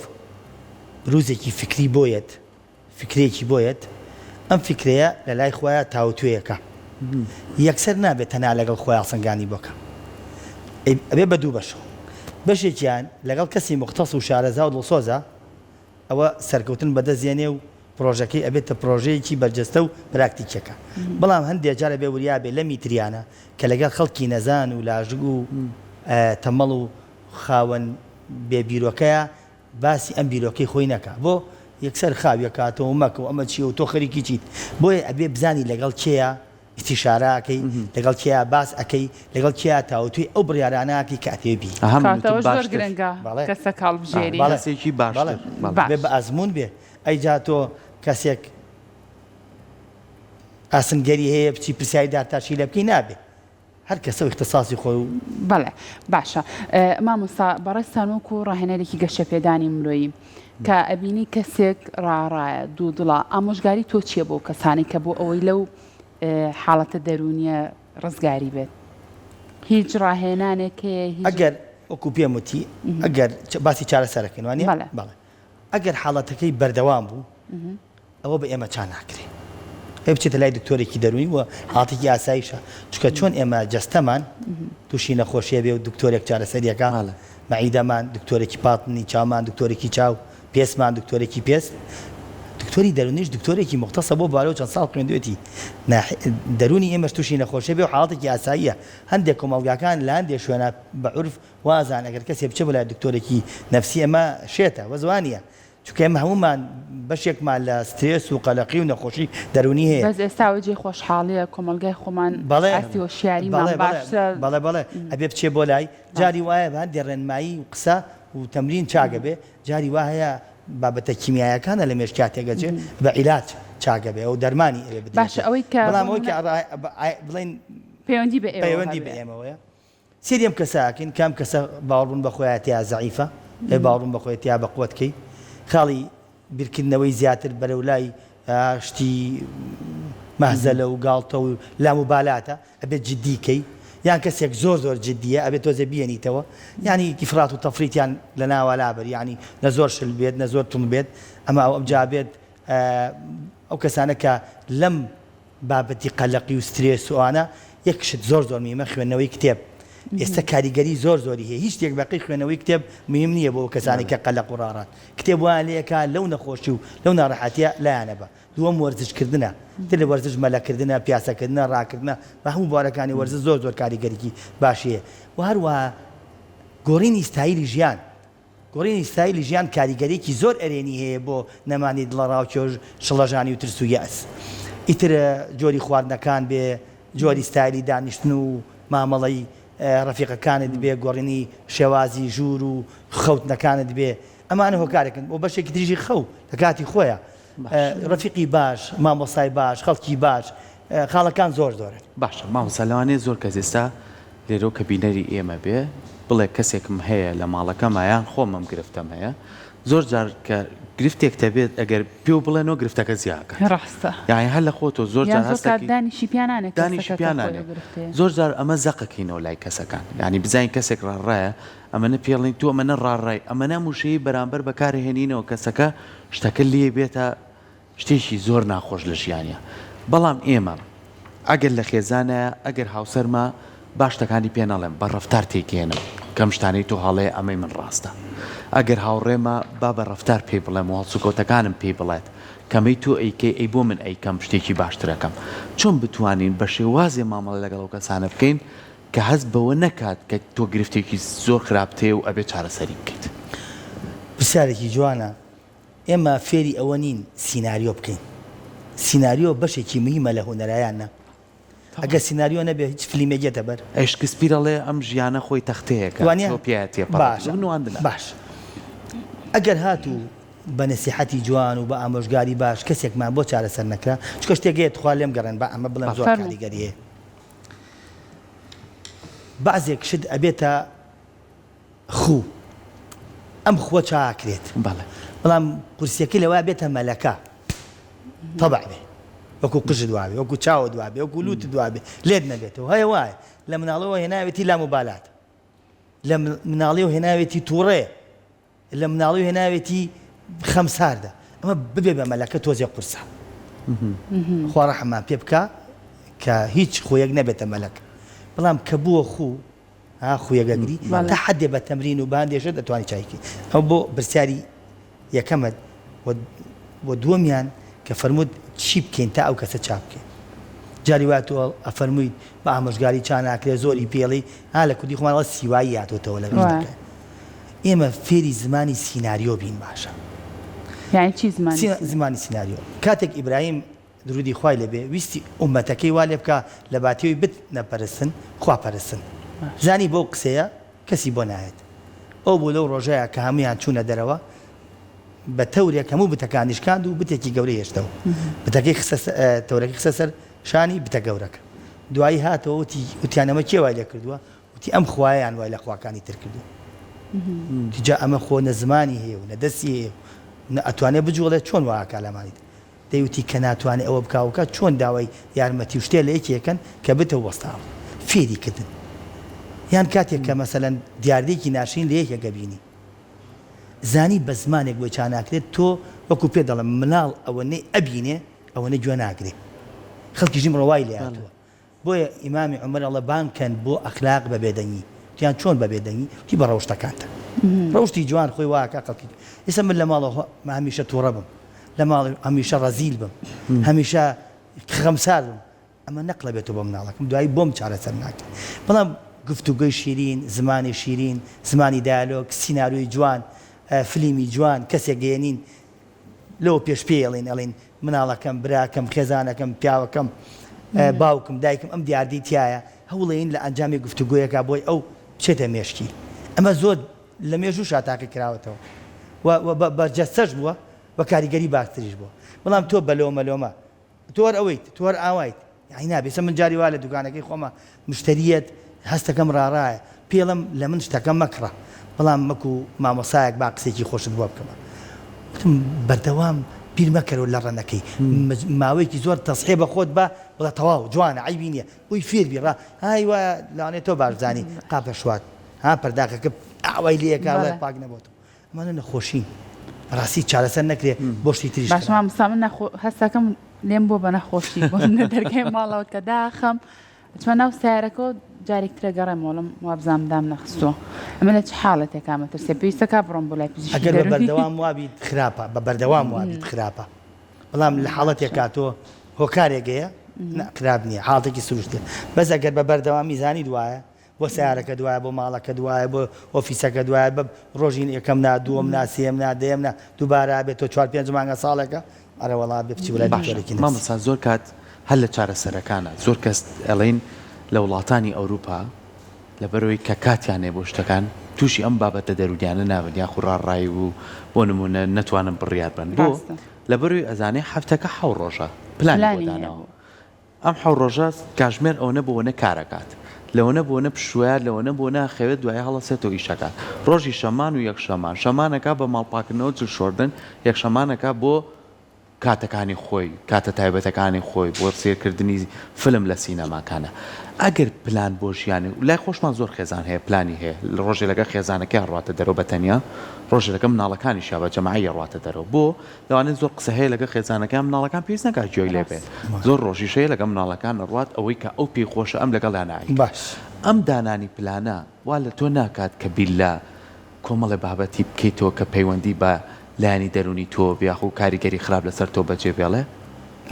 Speaker 3: بروزێکی فیکری بۆ یەت فیکرەیەکی بۆ یەت ئەم فیکرەیە لە لای خۆیا تاوتوێیەکە یەکسەر نابێت تەنها لەگەڵ خۆی هەڵسەنگانی بۆ کە ئەبێ بە دوو بەشەوە بەشێکیان لەگەڵ کەسی موختەس و شارەزا و دڵسۆزە ئەوە سەرکەوتن بەدەست دێنێ و پرۆژەکەی ئەبێتە پرۆژەیەکی بەرجەستە و پراکتیکیەکە بەڵام هەندێ جار ئەبێ وریا بێ لەمی تریانە کە لەگەڵ خەڵکی نەزان و لاژگ و تەمەڵ و خاوەن بێ بیرۆکەیە باسی ئەم بیرۆکەی خۆی نەکا بۆ یەکسەر خاوی ئەکاتەوە مەکە و ئەمە چیە و تۆ خەریکی چیت بۆیە ئەبێ بزانی لەگەڵ کێیا ئیستیشارە ئەکەی لەگەڵ کێیا باس ئەکەی لەگەڵ کێیا تاوتوێی ئەو بڕیارانە ئەکەی کە ئەتەوێ بیکەی.
Speaker 2: ئەها من
Speaker 1: کاکە
Speaker 2: وتم
Speaker 1: ئەوە زۆر
Speaker 2: باشتر.
Speaker 1: گرنگە
Speaker 3: بەڵێ
Speaker 1: کەسەک هەڵبژێری.
Speaker 3: بەڵێ
Speaker 2: کەسێکی
Speaker 3: بەڵێ
Speaker 2: باشتر بەڵێ.
Speaker 3: ئەبێ
Speaker 1: باش.
Speaker 3: بە ئەزموون بێ ئەی جا تۆ کەسێک ئاسنگەری هەیە بچی پرسیاری دارتاشی لێ بکەی نابێ هەر کەسە و ئیختساسی خۆی و.
Speaker 1: بەڵێ باشە مامۆستا بەڕێزتان وەکو ڕاهێنەرێکی گەشەپێدانی مرۆیی کە ئەبینی کەسێک ڕاڕایە دوودڵە ئامۆژگاری تۆ چییە بۆ کەسانی کە بۆ ئەوەی لەو حاڵەتە دەروونیە ڕزگاری بێت هیچ ڕاهێنانێک هەیە هیچ
Speaker 3: ئەگەر وەکو پێم وتی ئەگەر باسی چارەسەرەکەین وانیە؟
Speaker 1: بەڵێ.
Speaker 3: بەڵێ ئەگەر حاڵەتەکەی بەردەوام بوو ئەوە بە ئێمە چا ناکرێ ئەی بچێتە لای دکتۆرێکی دەروونی و حاڵەتێکی ئاساییشە چونکە چۆن ئێمە جەستەمان تووشی نەخۆشیە بێ و دکتۆرێک چارەسەریەکە مەعیدەمان دکتۆرێکی پاتنی چاومان دکتۆرێکی چاو پێستمان دکتۆرێکی پێست دکتۆری دەروونیش دکتۆرێکی موختەسە بۆ بارەوە چەند ساڵ خوێندوێتی دەروونی ئێمەش تووشی نەخۆشیە بێ و حاڵەتێکی ئاساییە هەندێک کۆمەڵگاکان لە هەندێک شوێنە بە عورف وازان ئەگەر کەسێ بچێ بۆ لای دکتۆرێکی نەفسی ئەمە شێتە بەس وانیە چونکە ئێمە هەموومان بەشێکمان لە سترێس و قەلەقی و نەخۆشی دەروونی هەیە.
Speaker 1: بەس ئێستا ئەوە جێی خۆشحاڵیە کۆمەڵگای خۆمان
Speaker 3: بەڵێ
Speaker 1: ئاستی هۆشیاریمان
Speaker 3: بەڵێ بەڵێ
Speaker 1: باشترە.
Speaker 3: بەڵێ بەڵێ ئەبێ بچێ بۆ لای جاری وایە بە هەندێ ڕێنمایی و قسە و تەمرین چاک ئەبێ جاری وا هەیە بابەتە کیمیایەکانە لە مێشکیا تێگەچێ بە عیلاج چاک ئەبێ ئەو دەرمانی ئەبێ
Speaker 1: باشە
Speaker 3: بدرێتێ
Speaker 1: ئەوەی کە بۆ
Speaker 3: بەڵام ئەوەی
Speaker 1: نمونە
Speaker 3: کە بڵێین
Speaker 1: پەیوەندی بە ئێوەوە
Speaker 3: پەیوەندی بە
Speaker 1: هەبێ.
Speaker 3: ئێمەوەیە سەیری ئەم کەسە ئەکەین کە ئەم کەسە باوەڕبوون بە خۆیا تیا زەعیفە ئەی باوەڕبوون بە خۆی تیا بەقوەت کەی خاڵی بیرکردنەوەی زیاتر بەرەو لای شتی. مەهزەلە و گاڵتە و لاموبالاتە ئەبێت جدی کەی یان کەسێک زۆر زۆر جدیە ئەبێت تۆزێ بیەنیتەوە یانی ئیفرات و تەفریتیان لە ناوا لابەری یانی نە زۆر شل بێت نە زۆر توند بێت ئەمە ئەو ئەمجا بێت ئەو کەسانە کە لەم بابەتی قەلەقی و سترێس و ئەوانە یەک شت زۆر زۆر مهمە خوێندنەوەی کتێب ئێستا کاریگەری زۆر زۆری هەیە هیچ شتێک بەقەی خوێندنەوەی کتێب مهم نییە بۆ ئەو کەسانەی کە قەلەق و ڕاڕان کتێب وایان لێ ئەکا لەو نەخۆشی و لەو ناڕەحەتیە لایانە بە دووەم وەرزش کردنە تر لە وەرزش مەلەکردنە پیاسەکردنە ڕاکردنە بە هەموو بوارەکانی وەرزش زۆر زۆر کاریگەریی باشی هەیە و هەروەها گۆڕینی ستایلی ژیان گۆڕینی ستایلی ژیان کاریگەریی زۆر ئەرێنی هەیە بۆ نەمانی دڵەڕاوکێ و شڵەژانی و ترس و یەئس. ئیتر جۆری خواردنەکان بێ، جۆری ستایلی دانیشتن و مامەڵەی ڕەفیقەکانت بێ، گۆڕینی شێوازی ژوور و خەوتنەکانت بێ، ئەمانە هۆکارێکن. بۆ بەشێکی تریشی خەو لە کاتی خۆیا. ڕەفیقی باش، مامۆستای باش، خەڵکی باش، خاڵەکان زۆر زۆرن.
Speaker 2: باشە مامۆستا لەوانەیە زۆر کەس ئێستا لێرەو کە بینەری ئێمە بێ بڵێ کەسێکم هەیە لە ماڵەکەما یان خۆم ئەم گرفتەم هەیە زۆر جار کە گرفتێک تەبێت ئەگەر پێو بڵێنەوە گرفتەکە زیا ئەکات
Speaker 1: ڕاستە
Speaker 2: یانی هەر لە خۆتۆ زۆر
Speaker 1: یان
Speaker 2: جار
Speaker 1: زۆر کات
Speaker 2: هەستەکەی
Speaker 1: دانیشی پیا نانێ
Speaker 2: دانیشی
Speaker 1: کەسەکە
Speaker 2: پیا
Speaker 1: کە خۆی
Speaker 2: نانێ
Speaker 1: ئەو گرفتەیە.
Speaker 2: زۆر جار ئەمە زەقەکەینەوە لای کەسەکان یانی بزانین کەسێک ڕاڕایە ئەمەنە پێڵین تۆ ئەمەنە ڕاڕای ئەمەنە ئەم وشەیەی بەرامبەر بەکارهێنینەوە کەسەکە شتەکە لێ بێتە شتێکی زۆر ناخۆش لە ژیانیا بەڵام ئێمە ئەگەر لە خێزانایە ئەگەر هاوسەرمە با شتەکانی پێ نەڵێم بە ڕەفتار تێیگەیەنم کەم شتانەی تۆ هەڵەیە ئەمەی من ڕاستە ئەگەر هاوڕێمە با بە ڕەفتار پێی بڵێم و هەڵسوکەوتەکانم پێی بڵێت کەمەی تۆ ئەیکەی ئەی بۆ من ئەیکەم شتێکی باشترەکەم چۆن بتوانین بە شێوازێ مامەڵە لەگەڵ ئەو کەسانە بکەین کە هەست بەوە نەکات کە تۆ گرفتێکی زۆر خراپت هەیە و ئەبێ چارەسەری بکەیت.
Speaker 3: پرسیارێکی جوانە ئێمە فێری ئەوە نین سیناریۆ بکەین سیناریۆ بەشێکی مهیمە لە هونەرا یان نا ئەگەر سیناریۆ نەبێ هیچ فلیمێک یەتە بەر.
Speaker 2: ئەی شکسپیر ئەڵێ ئەم ژیانە خۆی تەختەیەکە
Speaker 3: وانیە؟
Speaker 2: تۆ پێیا تێپەڕی
Speaker 3: باشە
Speaker 2: نواندنە.
Speaker 3: باش ئەگەر هاتوو بە نەسیحەتی جوان و بە ئامۆژگاری باش کەسێکمان بۆ چارەسەر نەکرا چونکە شتێک هەیە تخوا لێم گەڕێن با ئەمە بڵێم زۆر
Speaker 1: فەرموو.
Speaker 3: کاریگەری هەیە بەعزێک شت ئەبێتە خوو ئەم خووە چاکرێت
Speaker 2: بەڵێ.
Speaker 3: بەڵام قورسیەکەی لەوەیا بێتە مەلەکە تەبع بێ وەکو قژت وابێ وەکو چاوت وابێ وەکو لوتت وابێ لێت نەبێتەوە هەیە وایە لە مناڵەوە هێناوێتی لاموبالات لە مناڵیەوە هێناوێتی توڕەیە لە مناڵی هێناوێتی خەم ساردە ئەمە ببێ بە مەلەکە تۆزێ قورسە خوا ڕەحممان پێ بکا کە هیچ خۆیەک نەبێتە مەلەک بەڵام کە بووە خوو ها خویەک ئەگری تا حەدێ بە تەمرین و بە هەندێ شت ئەتوانی چای کەی ئەو بۆ پرسیاری یەکەمت و دووەمیان کە فەرمووت چی بکەین تا ئەو کەسە چاک بکەین جاری وایە تۆ ئەفەرموویت بە ئامۆژگاری چا ناکرێ زۆری پێڵی ها لە کوردی خۆمان ئەڵێ سیوایی هاتۆتەوە لەگەڵ شتەکە ئێمە فێری زمانی سیناریۆ بین باشە
Speaker 1: یعنی چی زمانی
Speaker 3: زمانی سیناریۆ کاتێک ئیبراهیم درودی خوای لێ بێ ویستی ئوممەتەکەی وا لێ بکا لە باتیەوەی بت نەپەرستن خوا پەرستن زانی بەو قسەیە کەسی بۆ نایەت ئەو بوو لەو ڕۆژەیا کە هەموویان چوونە دەرەوە بە تەورێک هەموو بتەکانی شکاند و بتێکی گەورەی هێشتەوە بتەکەی خستە تەورەکەی خستە سەر شانی بتە گەورەکە دوایی هاتەوە وتی وتیان ئەمە کێ وای لێ کردووە وتی ئەم خوایەیان وای لە خواکانی تر کردووە وتی جا ئەمە خۆ نە زمانی هەیە و نە دەستی هەیە و نە ئەتوانێ بجوڵێ چۆن وا ئەکا لەمانی تر دەیوتی کە ناتوانێ ئەوە بکا و بکا چۆن داوای یارمەتی و شتێ لە یەکێ کەن کە بتە و وەستاوە فێری کردن یان کاتێک کە مەسەلەن دیاردەیەکی ناشرین لە یەکێک ئەبینی زانی بە زمانێک بۆی چا ناکرێت تۆ وەکو پێ دەڵێم مناڵ ئەوەنەی ئەبینێ ئەوەنە گوێ ناگرێ خەڵکیش ئیمڕۆ وای لێ هاتووە بۆیە ئیمامی عومەر ئەڵێ بانگ کەن بۆ ئەخلاق بە بێدەنگی وتیان چۆن بە بێدەنگی وتی بە ڕەوشتەکانتان ڕەوشتی جوان خۆی وا ئەکا خەڵکی ئێستا من لە ماڵەوە هەمیشە توڕە بم لە ماڵ هەمیشە ڕەزیل بم هەمیشە خەمسار بم ئەمە نەقلە بێتەوە بۆ مناڵەکەم دوایی بۆم چارەسەر ناکرێت بەڵام گفتوگۆی شیرین زمانی شیرین زمانی دایالۆگ سیناریۆی جوان فلیمی جوان کەسێک گەیەنین لەوە پێش پێی ئەڵێین ئەڵێین مناڵەکەم براکەم خێزانەکەم پیاوەکەم باوکم دایکم ئەم دیاردەی تیایە هەوڵێین لە ئەنجامی گفتوگۆیەکا بۆی ئەو بچێتە مێشکی ئەمە زۆر لە مێژووشا تاقی کراوەتەوە و بەرجەستەش بووە و کاریگەری باشتریش بووە بەڵام تۆ بە لۆمە لۆمە تۆ هەر ئەوەیت تۆ هەر ئاوایت یانی نابێ ئێستا من جاری وا لە دوکانەکەی خۆما مشتەریەت هەستەکەم ڕاڕایە پێڵم لە من شتەکە مەکڕە بەڵام وەکو مامۆسایەک با قسێکی خۆشت بۆ بکەمە وتم بەردەوام. بیر مەکەرەوە لە ڕەنەکەی ماوەیەکی زۆر تەسحێ بە خۆت بە بڵێ تەواو جوانە عەیبی نییە بۆی فێر بی ڕا های وایە لەوانەیە تۆ باش بزانی قاپە شوات ها پەرداخەکە ئاوای لێ ئەکا ئەڵێ پاک نەبۆتەوە ئەمانە نەخۆشین بەڕاستی چارەسەر نەکرێ بۆ شتی تریش
Speaker 1: باشە مامۆستا من نەخۆ هەستەکەم لێم بووە بە نەخۆشی بۆ دەرگای ماڵەوە کە داخەم ئەچمە ناو سەیارەکەوە جارێک ترە گەڕێمەوە ڵم وابزانم دام نەخستووە ئەمە لە چ حاڵەتێکا مەترسیە پێویستە کا بڕۆم بۆ لای پزیشکی
Speaker 3: ئەگەر بە
Speaker 1: دەروونی.
Speaker 3: بەردەوام وابیت خراپە بە بەردەوام وابیت خراپە بەڵام لە حاڵەتێکا تۆ هۆکارێک هەیە نا خراپ نییە حاڵەتێکی سروشتیە بەس ئەگەر بە بەردەوامی زانیت وایە بۆ سەیارەکەت وایە بۆ ماڵەکەت وایە بۆ ئۆفیسەکەت وایە بە ڕۆژی یەکەم نا دووەم نا سێیەم نا دەیەم نا دووبارە ئەبێت تۆ چوار پێنج مانگە ساڵێکە ئەرێ وەڵا بێ بچی بۆ لای
Speaker 2: باشە
Speaker 3: دکتۆرێکی نەفسی.
Speaker 2: مامۆستا زۆر کات هەر لە چارەسەرەکانە زۆر کەس ئەڵێن لە وڵاتانی ئەوروپا لەبەرئەوەی کە کاتیان هەیە بۆ شتەکان توشی ئەم بابەتە دەرونیانە نابن یاخو ڕاڕایی و بۆ نمونە نەتوانن بڕیار بەن بۆ
Speaker 1: ڕاستە.
Speaker 2: لەبەرئەوەی ئەزانێ هەفتەکە حەو ڕۆژە پلانی بۆ
Speaker 1: پلانی هەیە
Speaker 2: داناوە
Speaker 1: بۆ.
Speaker 2: ئەم حەو ڕۆژە کاژمێر ئەوەنە بۆ وەنە کار ئەکات لەوەنە بۆ وەنە پشووەیە لەوەنە بۆ وەنە ئەخەوێت دوایی هەڵەسێتەوە ئیش ئەکات ڕۆژی شەمان و یەک شەمان شەمان ئەکا بە ماڵ پاکردنەوە جل شۆردن یەک شەمان ئەکا بۆ کاتەکانی خۆی کاتە تایبەتەکانی خۆی بۆ سێرکردنی فلم لە سینەماکانە ئەگەر پلان بۆ ژیانی لای خۆشمان زۆر خێزان هەیە پلانی هەیە ڕۆژێ لەگەڵ خێزانەکەی ئەڕواتە دەرەوە بە تەنیا ڕۆژێ لەگەڵ مناڵەکانیشیا بە جەماعی ئەڕواتە دەرەوە بۆ لەوانەیە زۆر قسە هەیە لەگەڵ خێزانەکەیان مناڵەکان پێویست نەکات گوێی لێ بێت زۆر ڕۆژیش هەیە لەگەڵ مناڵەکان ئەڕوات ئەوەی کە ئەو پێی خۆشە ئەم لەگەڵیان نایکات
Speaker 3: باش.
Speaker 2: ئەم دانانی پلانە وا لە تۆ ناکات کە بیر لە کۆمەڵێ بابەتی بکەیتەوە کە پەیوەندی بە لایەنی دەروونی تۆوە بێ یاخو کاریگەری خراپ لەسەر تۆ بەجێ بێڵێ؟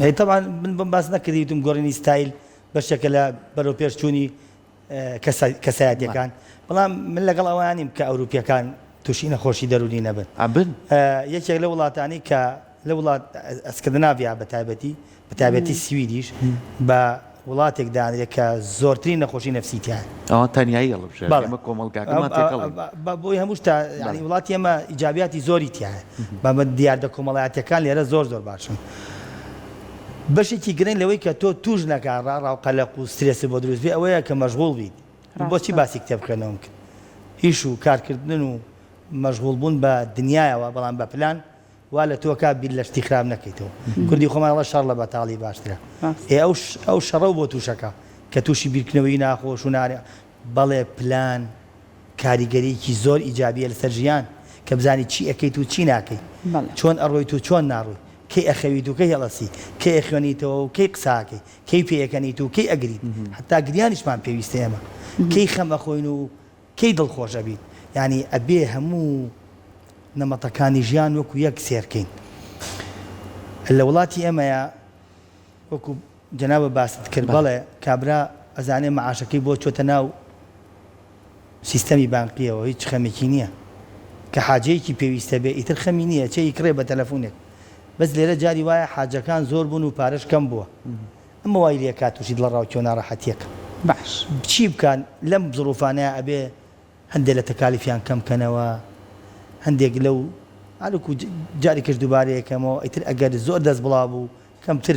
Speaker 3: ئەی تەبعەن من بۆم باس نەکردی وتم گۆڕینی ستایل بەشێکە لە بەرەو پێش چوونی کەسایەتیەکان بەڵام من لەگەڵ ئەوە نیم کە ئەوروپیەکان تووشی نەخۆشی دەروونی نەبن
Speaker 2: ئەبن.
Speaker 3: یەکێک لە وڵاتانی کە لە وڵات ئەسکەندناڤیا بە تایبەتی بە تایبەتی سویدیش بە وڵاتێک دانرێت کە زۆرترین نەخۆشی نەفسی تیایە.
Speaker 2: ئەوان تەنیایی هەڵبژێرن
Speaker 3: بەڵێ.
Speaker 2: ئێمە کۆمەڵگاکەمان تێکەڵین.
Speaker 3: بۆی هەموو شتە یانی وڵاتی ئێمە ئیجابیاتی زۆری تیایە بە دیاردە کۆمەڵایەتیەکان لێرە زۆر زۆر باشن. بەشێکی گرنگ لەوەی کە تۆ توش نەکا ڕاڕا و قەلەق و سترێست بۆ دروست بێ ئەوەیە کە مەشغوڵ بیت. من بۆچی
Speaker 1: ڕاستە.
Speaker 3: باسی کتێب خوێندنەوەم کرد؟ ئیش و کارکردن و مەشغوڵ بوون بە دنیایەوە بەڵام بە پلان وا لە تۆ کا بیر لە شتی خراپ نەکەیتەوە. کوردی خۆمان ئەڵێ شەڕ لە بەتاڵی باشترە.
Speaker 1: ڕاستە.
Speaker 3: ئێ ئەو ئەو شەڕەو بۆ توشەکا کە توشی بیرکردنەوەی ناخۆش و نارێ بەڵێ پلان کاریگەریەکی زۆر ئیجابیە لەسەر ژیان کە بزانی چی ئەکەیت و چی ناکەی
Speaker 1: بەڵێ.
Speaker 3: چۆن ئەڕۆیت و چۆن ناڕۆی کەی ئەخەویت و کەی هەڵەسی کەی ئەخوێنیتەوە و کەی قسە ئەکەی کەی پێئەکەنیت و کەی ئەگریت حەتا گریانیشمان پێویستە ئێمە کەی خەم ئەخۆین و کەی دڵخۆش ئەبین یانی ئەبێ هەموو نەمەتەکانی ژیان وەکو یەک سێرکەین لە وڵاتی ئێمەیا وەکو جەنابت باست کرد بەڵێ کابرا ئەزانێ مەعاشەکەی بۆ چۆتە ناو سیستەمی بانقیەوە هیچ خەمێکی نییە کە حاجەیەکی پێویستە بێ ئیتر خەمی نییە چێ ئیکڕێ بە تەلەفونێک بەس لێرە جاری وایە حاجەکان زۆر بوون و پارەش کەم بووە ئەمە وای لێکا تووشی دڵەڕاوکێ و ناڕەحەتیەکە
Speaker 1: باش.
Speaker 3: چی بکان لەم زڕوفانەیا ئەبێ هەندێ لە تەکالیفیان کەم کەنەوە هەندێک لەو هەروەکو جارێکیش دووبارەیە کەمەوە ئیتر ئەگەر زۆر دەست بڵاو بوو کەمتر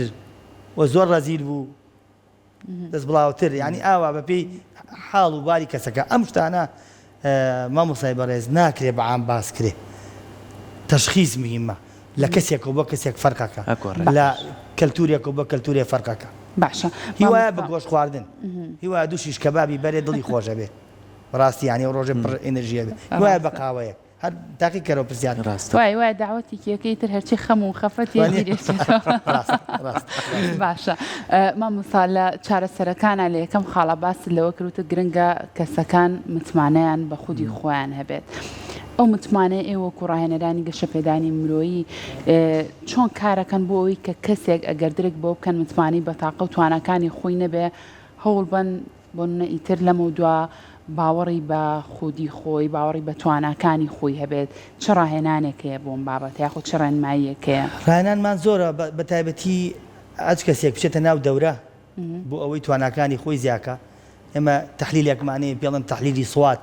Speaker 3: و زۆر ڕەزیل بوو دەست بڵاوتر یعنی ئاوا بەپێی حاڵ و باری کەسەکە ئەم شتانە مامۆستای بەڕێز ناکرێ بە عام باس کرێ تەشخیص مهمە لە کەسێکەوە بۆ کەسێک فەرقەکە لە کەلتورێکەوە بۆ کەلتورێ فەرقەکە
Speaker 1: باشە
Speaker 3: هیوایە بە گۆشت خواردن هیوایە دوو شیش کەبابی بەرێ دڵی خۆشە بێ بەڕاستی یانی ئەو ڕۆژێ پڕ ئێنرژیە بێ هیوایە بە قاوەیەک هەر تاقی کەرەوە پرسیار کە.
Speaker 2: ڕاستە.
Speaker 1: وایە وایە دەعوەتێکی ئەکەی تر هەرچی خەم و خەفەتیە
Speaker 3: وانیە؟
Speaker 1: بیری ئەچێتەوە.
Speaker 3: ڕاستە ڕاستە ڕاستە.
Speaker 1: باشە مامۆستا لە چارەسەرەکانا لە یەکەم خاڵا باست لەوە کرد وتت گرنگە کەسەکان متمانەیان بە خودی خۆیان هەبێت ئەو متمانەیە ئێوە وەکو ڕاهێنەرانی گەشەپێدانی مرۆیی چۆن کارەکەن بۆ ئەوەی کە کەسێک ئەگەر درک بەوە بکەن متمانەی بە تاقە و تواناکانی خۆی نەبێ هەوڵبەن بۆ نمونە ئیتر لەمەودوا باوەڕی بە خودی خۆی، باوەڕی بە تواناکانی خۆی هەبێت، چ ڕاهێنانێک هەیە بۆ ئەم بابەتە یاخود چ ڕێنماییەک هەیە؟
Speaker 3: ڕاهێنانمان زۆرە، بە تایبەتی هەچ کەسێک بچێتە ناو دەورە بۆ ئەوەی تواناکانی خۆی زیاکا، ئێمە تەحلیلێکمان هەیە پێڵێن تەحلیلی سوات،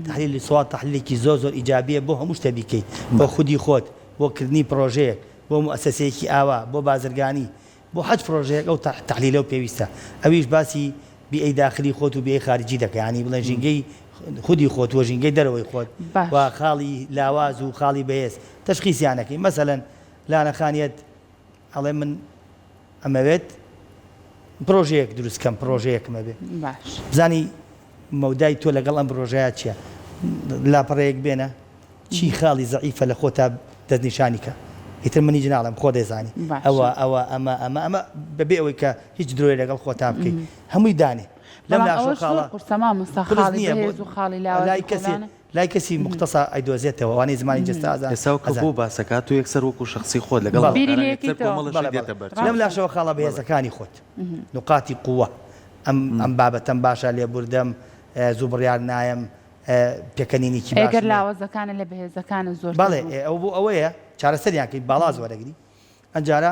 Speaker 3: تەحلیلی سوات تەحلیلێکی زۆر زۆر ئیجابیە بۆ هەموو شتە بیکەی، بۆ خودی خۆت، بۆ کردنی پڕۆژەیەک، بۆ موئەسەسەیەکی ئاوا، بۆ بازرگانی، بۆ هەچ پرۆژەیەک ئەو تەحلیلەو پێویستە ئەویش باسی بیئەی داخلی خۆت و بیئەی خارجی دەکا یانی بڵێن ژینگەی خودی خۆت و ژینگەی دەرەوەی خۆت
Speaker 1: باش.
Speaker 3: و خاڵی لاواز و خاڵی بەهێز تەشخیسیان ئەکەی مەسەلەن. لانە خانیەت ئەڵێ من ئەمەوێت پرۆژەیەک دروست کەم پرۆژەیەکم ئەبێ
Speaker 1: باش.
Speaker 3: بزانی مەودای تۆ لەگەڵ ئەم پرۆژەیە چیە لاپەڕەیەک بێنە چی خاڵی زەعیفە لە خۆتا دەستنیشانی کە ئیتر من هیچ ناڵێم خۆت دەزانی
Speaker 1: باشە.
Speaker 3: ئەوە ئەوە ئەمە ئەمە ئەمە بەبێ ئەوەی کە هیچ درۆیە لەگەڵ خۆتا بکەی هەمووی دانێ لەم
Speaker 1: بەڵام
Speaker 3: لاشەو
Speaker 1: ئەوەش زۆر
Speaker 3: خاڵە
Speaker 1: قورسە مامۆستا
Speaker 3: قورس
Speaker 1: خاڵی
Speaker 3: نییە بۆ
Speaker 1: بەهێز و خاڵی لاوازی
Speaker 3: لای کەسێ
Speaker 1: خۆدانە.
Speaker 3: لای کەسی موختەسا ئەیدۆزێتەوە ئەوانەی زمانی جەستە ئەزان
Speaker 2: ئێستا کە
Speaker 3: ئەزان
Speaker 2: بۆ باسەکە تۆ یەکسەر وەکو شەخسی خۆت لەگەڵ
Speaker 3: بەڵێ.
Speaker 1: بیری
Speaker 2: هاوکاران
Speaker 1: لێ
Speaker 2: یەکسەر
Speaker 1: یەکەیتەوە.
Speaker 2: کۆمەڵە
Speaker 3: بەڵێ
Speaker 2: شت دێتە
Speaker 3: بەڵێ
Speaker 2: بەر
Speaker 3: لەم
Speaker 2: چاوت.
Speaker 3: لاشەوە خاڵە بەهێزەکانی خۆت نوقاتی قوە ئەم ئەم بابەتەم باشە لێبوردەم زوو بڕیار نایەم پێکەنینێکی
Speaker 1: ئەگەر
Speaker 3: باشم هەیە.
Speaker 1: لاوازەکانە لە بەهێزەکانە زۆرتر
Speaker 3: بەڵێ
Speaker 1: بوو.
Speaker 3: ئێ ئەوە بۆ ئەوەیە چارەسەریان کەی باڵاز وەرەگری ئەنجارە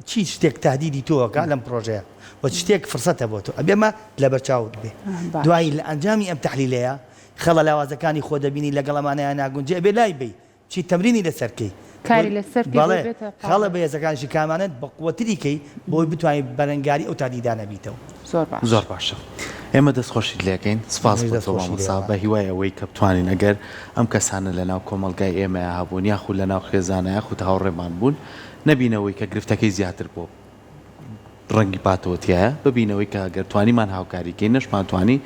Speaker 3: چی شتێک تەهدیدی تۆ ئەکا لەم پرۆژەیە و چ شتێک فرسەتە بۆ تۆ ئەبێ ئەمە لەبەرچاوت بێ
Speaker 1: باش.
Speaker 3: دوایی لە ئەنجامی ئەم تەحلیلەیە خەڵە لاوازەکانی خۆ دەبینی لەگەڵ ئەمانەیا ناگونجێ ئەبێ لای بەی چی تەمرینی لەسەر کەی
Speaker 1: کاری لەسەر بکەی بۆی
Speaker 3: بەڵێ
Speaker 1: بێتە
Speaker 3: خاڵە
Speaker 1: پاڵ.
Speaker 3: بەهێزەکانیشی کامانەن بەقوەتری کەی بۆی بتوانی بەرەنگاری ئەو تەهدیدانە بیتەوە.
Speaker 1: زۆر باش.
Speaker 2: زۆر باشە ئێمە دەست خۆشیت لێکەین سپاس
Speaker 3: منیش
Speaker 2: بۆ
Speaker 3: دەست
Speaker 2: تۆ
Speaker 3: خۆشی
Speaker 2: مامۆستا
Speaker 3: لێ
Speaker 2: بە هیوای ئەوەی کە بتوانین ئەگەر ئەم کەسانە لە ناو کۆمەڵگای ئێمەیا هەبوون یاخود لە ناو خێزانە یاخود هاوڕێمان بوون نەبینەوەی کە گرفتەکەی زیاتر بۆ ڕەنگی پاتەوە تیایە ببینەوەی کە گەر توانیمان هاوکاری کەین نەشمان توانی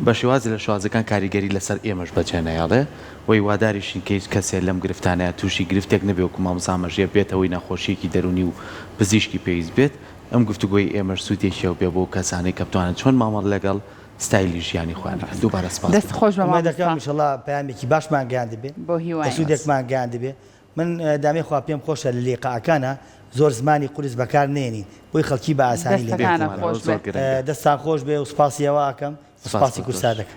Speaker 2: بە شێوازێ لە شێوازەکان کاریگەری لەسەر ئێمەش بەجێ نەیەڵێ و هیواداریشین کە هیچ کەسێ لەم گرفتانەیا توشی گرفتێک نەبێ وەکو مامۆستا مەژیە بێتەوەی نەخۆشیەکی دەرونی و پزیشکی پێویست بێت ئەم گفتوگۆی ئێمەش سودێکی هەبێ بۆ کەسانەی کە بتوانن چۆن مامەڵە لەگەڵ ستایلی ژیانی خۆیان بکەن دووبارە سپاس
Speaker 1: دەست خۆش بە
Speaker 3: ئومێد دەکەم
Speaker 1: مامۆستا
Speaker 3: ئیشەڵا پەیامێکی باشمان گەیاندبێ
Speaker 1: بۆ
Speaker 3: و
Speaker 1: هیواین.
Speaker 3: سوودێکمان گەیاندبێ من دامێ خوا پێم خۆشە لە لیقاکانا زۆر زمانی قورس بەکار نەیەنین بۆی خەڵکی بە ئاسانی لێ
Speaker 1: دەستەکانت
Speaker 2: بێگومان
Speaker 1: خۆش
Speaker 2: ئەوە زۆر
Speaker 1: بێت.
Speaker 2: گرنگە
Speaker 3: دەستان خۆش بێ و سپاسی ئەوە ئەکەم و
Speaker 2: سپاس
Speaker 3: سپاسی
Speaker 2: بۆ تۆش.
Speaker 3: کورسات دەکەم.